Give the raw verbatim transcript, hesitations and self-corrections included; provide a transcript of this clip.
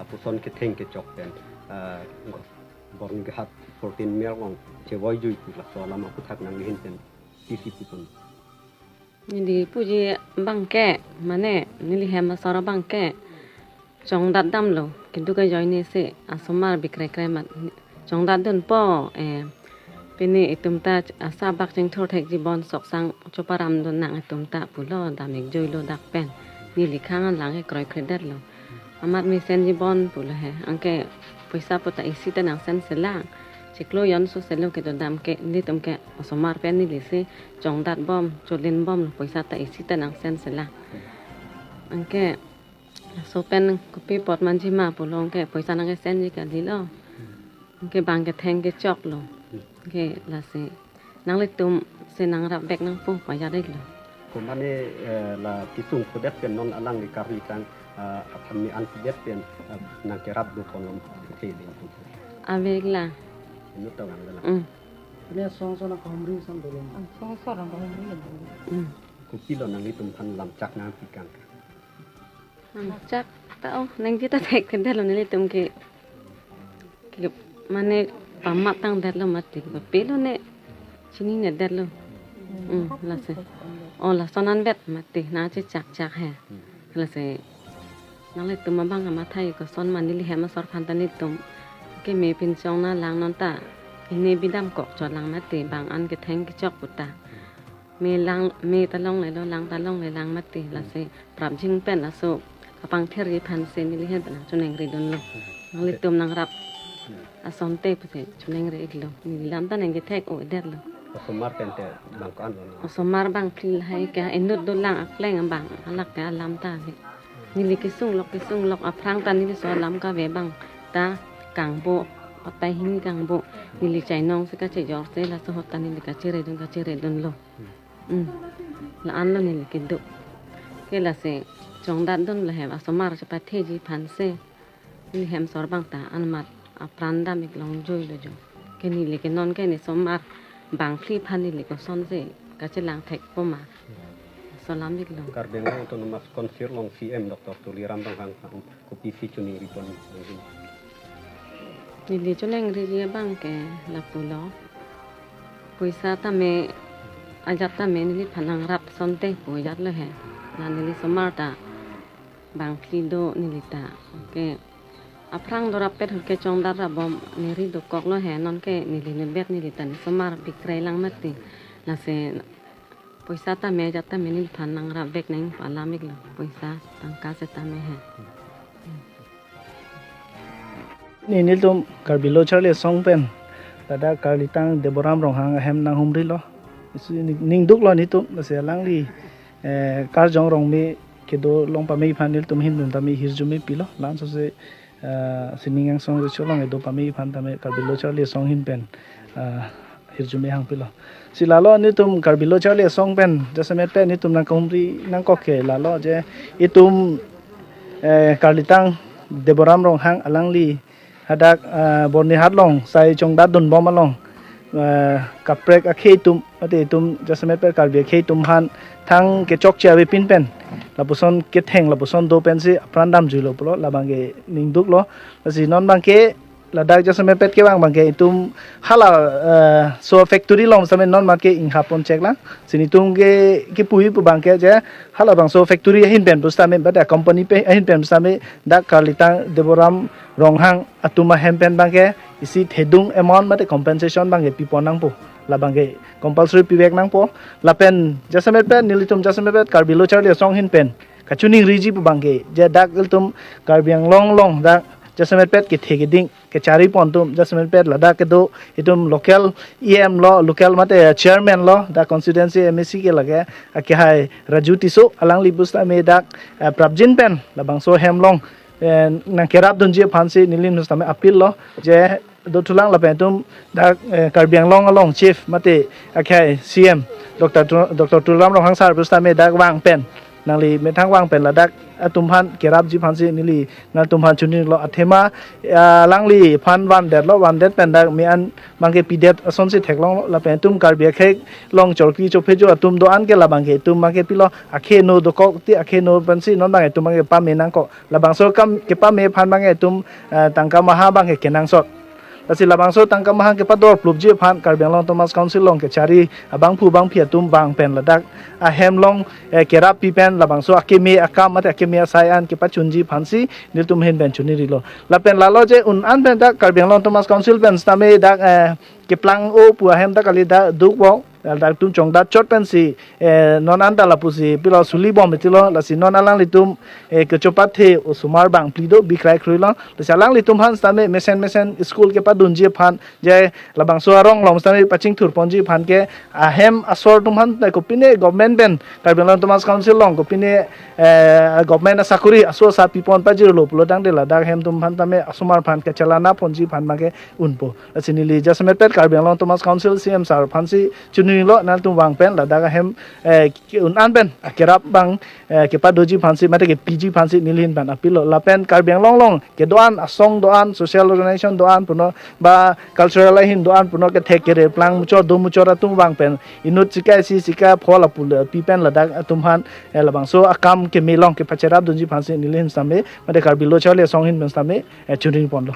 Lapuson ketheng kechok pen, ah, Bornighat fourteen mile along chevoi jui pu laso alam aputhak nangli ahin pen isi isi pu pen. Neli puji abangke, mane neli hem asor abangke chongdat damlo, keduk ajoine si asomar bikrai krai amat chongdat dunpo, eh, pini itum ta asabak chingthur thekji bon sok sang choparam dun nang itum ta pulo, dam-ik juilo dak pen. Neli khang an lang ke kroikredetlo. Amat mesenji bon pulo he. Anke poisa pu ta isi ta nangsen selang. Chiklo jon so selo kedodam ke, nelitum ke asomar pen neli si chongdat bom, cholin bomlo, poisa ta isi ta nangsen selang. Anke laso pen kopi apot manji ma pulo, anke poisa nangkesenji kalilo. Anke bang ketheng kechoklo. Anke lasi nanglitum si nangrap vek nangpo, pajat-iklo. Ko mane, eh, la kesung pudet pen non alangli Karbi tang, eh, aphan me-an pudet pen, eh, nangkerap do konom the din. Ave-ikla. Inut ta vanglo la. Hmm. Ini asong asong nangkahumri sang dolo. Asong asong nangkahumri. Hmm. Kopilo nanglitum aphan lamchak nangpi kang? Lamchak ta, oh, nangji ta thekthedetlo, nelitum ke, ke mane pamat tangdetlo mati, kopilo ne chininedetlo. Hmm, lasi. Oh, lason anvet mati, nangchechakchak he. Lasi nanglitum abang kamathai koson ma, neli hem asor aphan ta nelitum keme pinchong nanglang non ta, ine bidam kok chot lang mati, bang an ketheng kechok pu ta. Me lang, me ta longlelo, lang ta longle lang mati, lasi prapjin pen laso kapangthirji aphan si neli ahin pen nangchoningri dunlo. Nanglitum nangrap asonte pusi choningri-iklo. Neli lam ta nangkethek-o-edetlo. Osomar pen te bang ko-an lo? Osomar bang phli lahai ke, inut dolang akleng abang, halake alam ta ave. Neli kesung lok, kesung lok, aphrang ta neli so alam kave abang ta kangbo, ahut ta hini kangbo. Neli chainong si kachejor si laso ahut ta neli kachere dun, kachere dunlo. Hmm. La-anlo neli kedo. Ke lasi chongdat dunlo he, asomar chepatheji aphan si. Neli hem asor abang ta anmat apran dam-ik longjoilo jo. Ke neli ke non ke ne osomar bang phli aphan neli kosonsi kachelang thekpo ma. Laso alam-iklo. Karbi Anglong Autonomous Council along C M Doctor Tuliram Ronghang aphan kopisi choningri pon? Neli choningriji abang ke lapulo. Poisa tame, ajat tame neliphan nangrap asonte pu ajatlo he. La neli osomar ta bang phli do neli ta. Ke aphrang dorap pet ahut ke chongdat rap bom neri dokoklo he, non ke neli inutvet neli ta ne osomar bikrai lang mati. Lasi poisa tame ajat tame neliphan nangrap vek nang pu alam-iklo, poisa tangka setame he. Ni nelitum Karbi Lo Charli Asong pen ladak karlitang Deboram Ronghang ahem nanghumrilo. Isi ning, ning duklo nelitum, lasi alangli, eh, Karjong Rongme kedo along pame aphan nelitum ahin pen tame hirjume pilo. La-an so si, eh, sining angsong recho along kedo pame aphan tame Karbi Lo Charli Asong ahin pen, eh, hirjume hangpilo. Si lalo nelitum Karbi Lo Charli Asong pen jasemet pen nelitum nangkahumri nangkok ke lalo je itum, eh, karlitang Deboram Ronghang alangli hadak, eh, Bornighat along sai chongdat dunbom along, eh, kaprek akhei atum, mate itum jasemet pen Karbi akhei atum aphan thang kechokche avepin pen lapuson ketheng lapuson do pensi apran damjuilo pulo, labang ke ning duklo. Lasi non abang ke ladak jasemet pen kevang abang ke itum hala, eh, so factory along sitame non abang ke inghap pon chek lang. Si nelitum ke, kepuji pu abang ke je halabangso factory ahin pen pusitame, mate company pen ahin pen pusitame dak karlitang Deboram Ronghang atum ahem pen abang ke isi thedung amount mate compensation abang ke pipon nangpo. Labang ke compulsory pivek nangpo. Lapen jasemet pen nelitum jasemet pen Karbi Lo Charli Asong ahin pen kachoningriji pu abang ke je dak ilitum Karbi Anglong along dak jasemet pen kethe keding kechari pon atum, jasemet pen ladak kedo itum local E M lo, local mate chairman lo, dak constituency M A C ke lake akehai Raju Tisso, alangli pusitame dak, eh, prapjin pen labangso ahem along, eh, nangkerap dunji aphansi neli nusitame appeal lo je dothulang lapen itum dak, eh, Karbi Anglong along chief mate akehai C M Doctor Tu-, Doctor Tuliram Ronghang sir pusitame dak vang pen Nangli methang vang pen ladak atum aphan kerapji aphansi neli nangtum aphan choninglo. Athema, ah, alangliphan vandet lo, vandet pen dak me-an abangke pidet asonsi theklonglo. Lapen itum Karbi akhei along chorkli chophejo atum do-an ke labangke itum abangke pilo, akhei no dokok ti akhei no pensi non abang itum abangke pame nangkok. Labangso akam kepame aphan abangke itum, eh, tangka maha abangke kenangsot. Lasi labangso tangka maha kepador plupji aphan Karbi Anglong Autonomous Council along kechari abangphu bangphi atum vang pen ladak ahem along, eh, kerap pi pen labangso akeme akam mate akeme asai an kepachunji aphansi nelitum ahin pen choningrilo. Lapen lalo je un-an pen dak Karbi Anglong Autonomous Council pen sitame dak, eh, keplang-o pu ahem dak kali dak dukvok, eh, dak atum chongdat chot pensi, eh, non anta lapusi pilo suli bom itilo. Lasi non alanglitum, eh, kechopathe osomar bang phli do, bikrai kroi lo. Lasi alanglitum aphan sitame mesen mesen school kepadunji aphan je labangso arong along sitame pachingthur ponji aphan ke ahem asor atum aphan ta kopine government pen Karbi Anglong Autonomous Council along kopine, eh, government asakori aso asa pipon pajirlo pulo tangte ladak ahem atum aphan tame asomar aphan kachelana ponji aphan abangke unpo. Lasi neli jasemet pet Karbi Anglong Autonomous Council C M sir aphansi choningrilo, nangtum vang pen ladak ahem, eh, ke-un-an pen akerap abang, eh, kepadoji aphansi mate kepiji aphansi neli ahin pen appeal lo. Lapen Karbi Anglong along kedo-an, asong do-an, social organization do-an puno, ba cultural ahin do-an puno, kethek kere plang muchot do muchot atum vang pen inut sika isi sika pho lapu le pi pen ladak atum aphan, eh, labangso akam keme along kepacherapdunji aphansi neli ahin sitame mate Karbi Lo Charli Asong ahin pen sitame, eh, choningri ponlo.